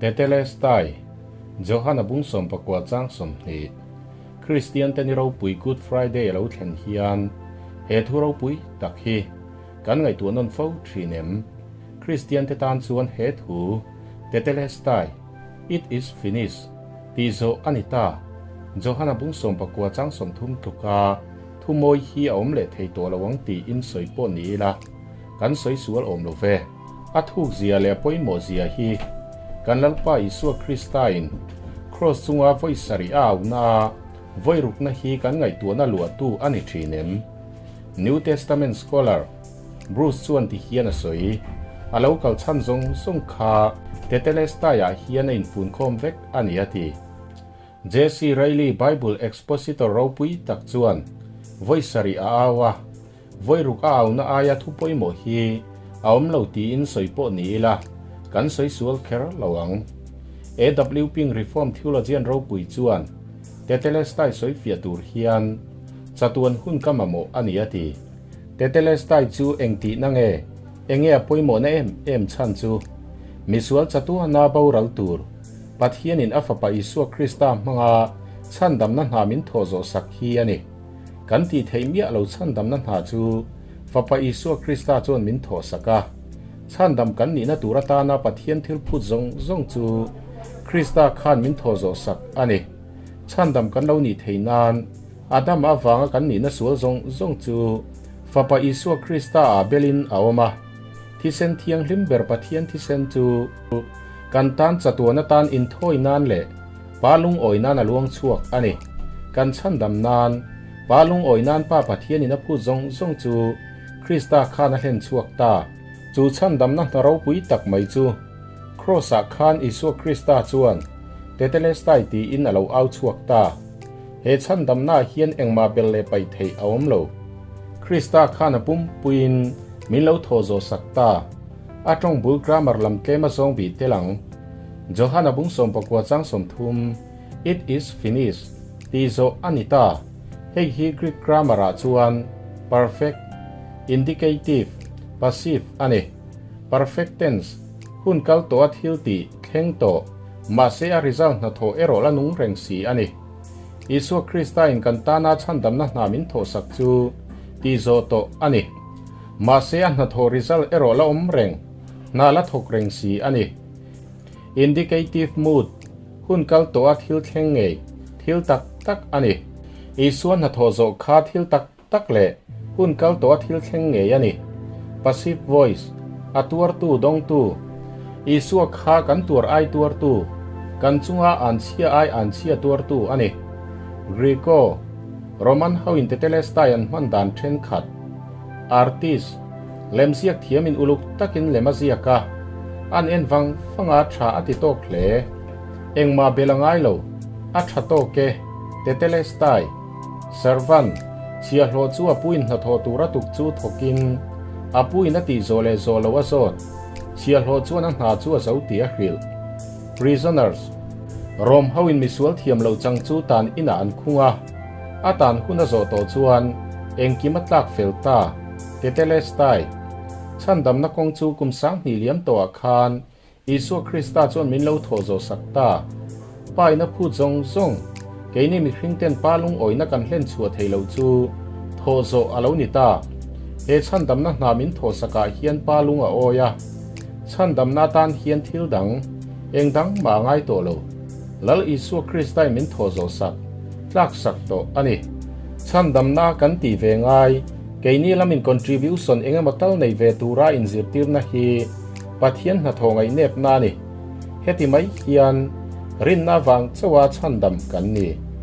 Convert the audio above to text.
Tetelestai, Johana bung sawmpakua chang 20, Kristiante ni ropui Good Friday a lo thlen hian he thu ropui tak hi kan ngaihtuah nawn fo thin em? Kristiante tan chuan he thu, Tetelestai, It is finished, tih zawh a ni ta. Johana bung sawmpakua chang 30 tluka thu mawi hi a awm leh thei tawh lo ang tiin sawi pawh ni ila, kan sawi sual awm lo ve. A thuk zia leh a pawimawh zia hi kan Lalpa Isua Kristain Kraws chunga vawi sarih a auhna a vawi rukna hi kan ngaihtuahna luahtu a ni thin em? New Testament scholar Bruce chuan ti hian a sawi, A lo kal chhan zawng zawng kha Tetelestai-ah hian a infunkhawm vek a ni a ti. JC Riley Bible Expositor ropui tak chuan vawi sarih a au a, vawi ruk a auna aia thu pawimawh hi a awm lo tiin sawi pawh ni ila kan sawi sual kher lo ang. AW Ping Reformed Theologian ropui chuan Tetelestai sawi fiah tur hian chatuan hun ka mamawh a ni a ti. Tetelestai chu eng tihna nge? Enge a pawimawhna em em chhan chu? Misual chatuana boral tur Pathianin a Fapa Isua Krista hmanga chhandamna hna min thawh zawh sak hi a ni. Kan tih theih miah lo chhandamna hna chu Fapa Isua Krista chuan min thawh sak a. Chhandam kan nihna tur atana Pathian thil phut zawng zawng chu Krista khan min thawh zawh sak a ni. Chhandam kan lo nih theih nan Adam avanga kan nihna sual zawng zawng chu Fapa Isua Krista ah belin a awm a. Thisen thianghlim ber Pathian thisen chu kan tan chatuan atan inthawi nan leh Pa lungawi nan a luang chhuak a ni. Kan chhandam nan Pa lungawi nan Pa Pathianin a phut zawng zawng chu Krista khan a hlen chhuak ta. Chu chhandamna hna ropui tak mai chu Kraws-ah khan Isua Krista chuan Tetelestai tiin a lo au chhuak ta. He chhandamnaah hian engmah bel leh paih theih a awm lo. Krista khan a pumpuiin min lo thaw zawh sak ta. A tawng bul grammar lam tlem a zawng bih tel ang. Johana bung 19 chang 30, It is finished, tih zawh a ni ta. Hei hi Greek grammar ah chuan perfect, indicative, passive a ni. Perfect tense, hun kal tawh a thil tih, thleng tawh, mahse a result hnathawh erawh la nung reng si a ni. Isua Krista in kan tana chhandamna hna min thawhsak chu tih zawh tawh a ni. Mahse a hnathawh result erawh la awm reng, hna la thawk reng si a ni. Indicative mood, hun kal tawh a thil thleng ngei, thil tak tak a ni. Isua hnathawh zawh kha thil tak tak leh hun kal tawh a thil thleng ngei a ni. Passive voice, a tuartu dawngtu, Isua kha kan tuar ai tuartu, kan chunga an chhia ai an chhia tuartu a ni. Greco, Roman ho in Tetelestai an hman dan thenkhat. Artist, lemziak thiamin uluk takin lem a ziak a, an en vang vang a tha a ti tawk hle. Engmah bel a ngai lo, a tha tawk e, Tetelestai. Servant, chhiahhlawh chu a puin hnathawh tur a tuk chu thawkin a puin a tih zawh leh zawh loh a zawt. Chhiahhlawh chuan a hna chu a zo tih a hrilh. Prisoners, Rom hoin misual thiam loh chang chu tan inah an khung a, a tan hun a zawh tawh chuan engkim a tlak fel ta, Tetelestai. Chhandamna kawng chu kum 2000 liam tawhah khan Isua Krista chuan min lo thaw zawh sak ta. Pa in a phut zawng zawng, keini mihring ten pa lungawina kan hlen chhuah thei lo chu thaw zawh a lo ni ta. He chhandamna hna min thaw sakah hian pa lung a awi a. Chhandamna atan hian thil dang, eng dang mah a ngai tawh lo. Lal Isua Kristain min thaw zawh sak, tlak sak tawh a ni. Chhandamna kan tih ve ngai, keini lamin contribution eng emaw tal nei ve tura inzirtirna hi Pathian hnathawh ngaihnepna a ni. Heti mai hian rinna vang chauha chhandam kan ni.